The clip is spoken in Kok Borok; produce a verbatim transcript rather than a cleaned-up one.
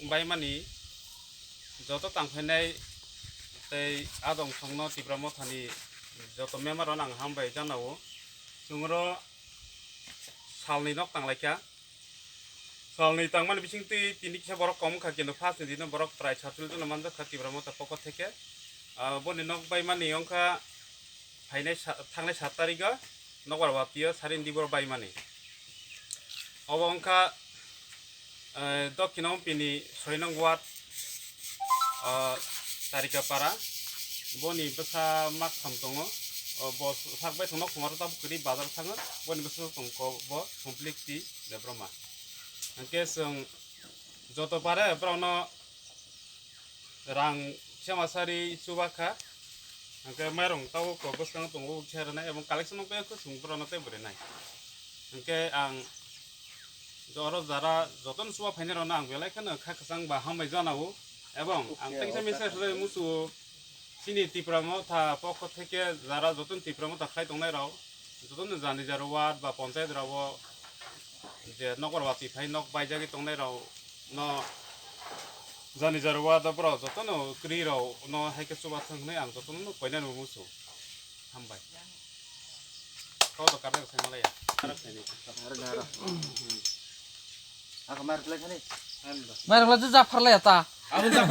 Baimani joto tangphainai tei adong songno Tipra Mothani joto member-no ang hambai janao. Chwngno salni nok tanglaikha. Salni tangmani bisingtwi tini kisa borok kom wngkha, kintu first ni dino borok prai satchollish jono manjakha Tipra Motha pokho theke. Ah, boni nok baimani wngkha phainai sa-, thangnai sat tarigo nokbar watio sarin di borok baimani. Obo wngkha, eh, Dokkhin Ompini soi nong ward, ah, Tarika Para. Boni bwsa mak tham tongo. O bo sak bai thangno khumaro tabuk kwrwi bazar thango. Boni bwsa tong ko bo Sompliktwi Debbarma. Hwnkhe chwng joto pare borokno rang sema sari chuba kha. Hwnkhe mairung tabuk ko bwskango tongo khe rwnai, ebong collection wngkhe chwng borokno tei bo rwnai. Hwnkhe ang oro jara jotono chuba phainai rokno ang belai kheno kha kwchang ba hambai janao. Ebong ang tengsa message rwui muchungo, chini Tipra Motha pokho theke jara jotono Tipra Motha khlai tongnai rok, jotono jani jaro ward ba ponchayat rok o je nokbar watwi phai nok baijagwi tongnai rok no jani jaro ward o borok jotono kwrwi rok no hai khe chuba thang hwnwi ang jotono no koinani muchungo. Hambai. Kau to karne sai malaya. Karak sai ni. Are na ro. Ako mar play khani. Mairok lai ja pharlai ta. Abo ja.